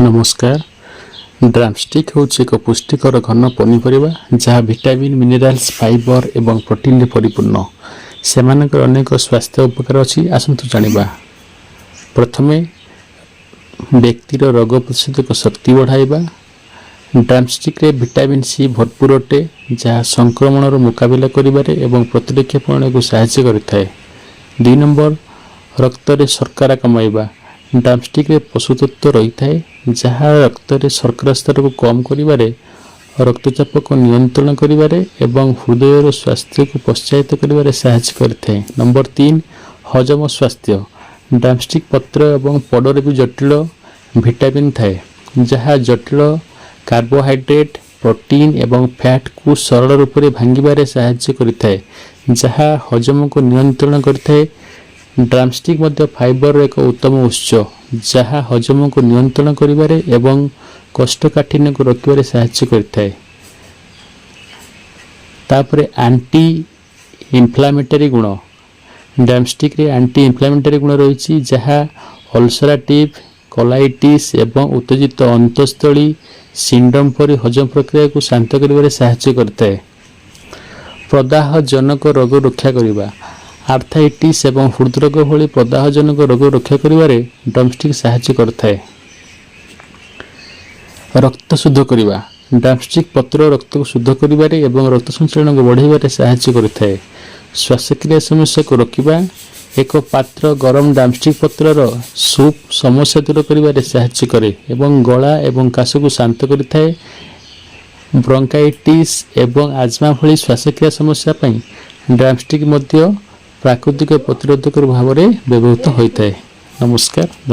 ନମସ୍କାର। ଡ୍ରମଷ୍ଟିକ୍ ହେଉଛି ଏକ ପୁଷ୍ଟିକର ଘନ ପନିପରିବା, ଯାହା ଭିଟାମିନ୍, ମିନେରାଲ୍ସ, ଫାଇବର ଏବଂ ପ୍ରୋଟିନରେ ପରିପୂର୍ଣ୍ଣ। ସେମାନଙ୍କର ଅନେକ ସ୍ୱାସ୍ଥ୍ୟ ଉପକାର ଅଛି, ଆସନ୍ତୁ ଜାଣିବା। ପ୍ରଥମେ, ବ୍ୟକ୍ତିର ରୋଗ ପ୍ରତିରୋଧକ ଶକ୍ତି ବଢ଼ାଇବା। ଡ୍ରମଷ୍ଟିକ୍ରେ ଭିଟାମିନ୍ ସି ଭରପୁର ଅଟେ, ଯାହା ସଂକ୍ରମଣର ମୁକାବିଲା କରିବାରେ ଏବଂ ପ୍ରତିରକ୍ଷା ପ୍ରଣାଳୀକୁ ସାହାଯ୍ୟ କରିଥାଏ। 2 ନମ୍ବର, ରକ୍ତରେ ଶର୍କରା କମାଇବା। ଡ୍ରମଷ୍ଟିକ୍ରେ ପୋଷକ ତତ୍ତ୍ୱ ରହିଥାଏ, ଯାହା ରକ୍ତରେ ଶର୍କରା ସ୍ତରକୁ କମ୍ କରିବାରେ, ରକ୍ତଚାପକୁ ନିୟନ୍ତ୍ରଣ କରିବାରେ ଏବଂ ହୃଦୟର ସ୍ୱାସ୍ଥ୍ୟକୁ ପ୍ରୋତ୍ସାହିତ କରିବାରେ ସାହାଯ୍ୟ କରିଥାଏ। ନମ୍ବର 3, ହଜମ ସ୍ୱାସ୍ଥ୍ୟ। ଡ୍ରମଷ୍ଟିକ୍ ପତ୍ର ଏବଂ ପୋଡ଼ରେ ବି ଜଟିଳ ଭିଟାମିନ୍ ଥାଏ, ଯାହା ଜଟିଳ କାର୍ବୋହାଇଡ୍ରେଟ୍, ପ୍ରୋଟିନ୍ ଏବଂ ଫ୍ୟାଟ୍କୁ ସରଳ ରୂପରେ ଭାଙ୍ଗିବାରେ ସାହାଯ୍ୟ କରିଥାଏ, ଯାହା ହଜମକୁ ନିୟନ୍ତ୍ରଣ କରିଥାଏ। ଡ୍ରମଷ୍ଟିକ୍ ମଧ୍ୟ ଫାଇବରର ଏକ ଉତ୍ତମ ଉତ୍ସ, ଯାହା ହଜମକୁ ନିୟନ୍ତ୍ରଣ କରିବାରେ ଏବଂ କୋଷ୍ଠକାଠିନ୍ୟକୁ ରୋକିବାରେ ସାହାଯ୍ୟ କରିଥାଏ। ତାପରେ ଆଣ୍ଟି ଇନଫ୍ଲାମେଟରୀ ଗୁଣ। ଡ୍ରମଷ୍ଟିକ୍ରେ ଆଣ୍ଟି ଇନଫ୍ଲାମେଟରୀ ଗୁଣ ରହିଛି, ଯାହା ଅଲସରାଟିଭ୍ କୋଲାଇଟିସ୍ ଏବଂ ଉତ୍ତେଜିତ ଅନ୍ତସ୍ଥଳୀ ସିଣ୍ଡ୍ରୋମ୍ ପରି ହଜମ ପ୍ରକ୍ରିୟାକୁ ଶାନ୍ତ କରିବାରେ ସାହାଯ୍ୟ କରିଥାଏ। ପ୍ରଦାହଜନକ ରୋଗ ରକ୍ଷା କରିବା। ଆର୍ଥାଇଟିସ୍ ଏବଂ ହୃଦରୋଗ ଭଳି ପ୍ରଦାହଜନକ ରୋଗ ରକ୍ଷା କରିବାରେ ଡ୍ରମଷ୍ଟିକ୍ ସାହାଯ୍ୟ କରିଥାଏ। ରକ୍ତ ଶୁଦ୍ଧ କରିବା। ଡ୍ରମଷ୍ଟିକ୍ ପତ୍ର ରକ୍ତକୁ ଶୁଦ୍ଧ କରିବାରେ ଏବଂ ରକ୍ତ ସଞ୍ଚାଳନକୁ ବଢ଼ାଇବାରେ ସାହାଯ୍ୟ କରିଥାଏ। ଶ୍ୱାସକ୍ରିୟା ସମସ୍ୟାକୁ ରୋକିବା। ଏକ ପାତ୍ର ଗରମ ଡ୍ରମଷ୍ଟିକ୍ ପତ୍ରର ସୁପ୍ ସମସ୍ୟା ଦୂର କରିବାରେ ସାହାଯ୍ୟ କରେ ଏବଂ ଗଳା ଏବଂ କାଶକୁ ଶାନ୍ତ କରିଥାଏ। ବ୍ରଙ୍କାଇଟିସ୍ ଏବଂ ଆଜମା ଭଳି ଶ୍ୱାସକ୍ରିୟା ସମସ୍ୟା ପାଇଁ ଡ୍ରମଷ୍ଟିକ୍ ମଧ୍ୟ ପ୍ରାକୃତିକ ପ୍ରତିରୋଧକ ଭାବରେ ବ୍ୟବହୃତ ହୋଇଥାଏ। ନମସ୍କାର, ଧନ୍ୟବାଦ।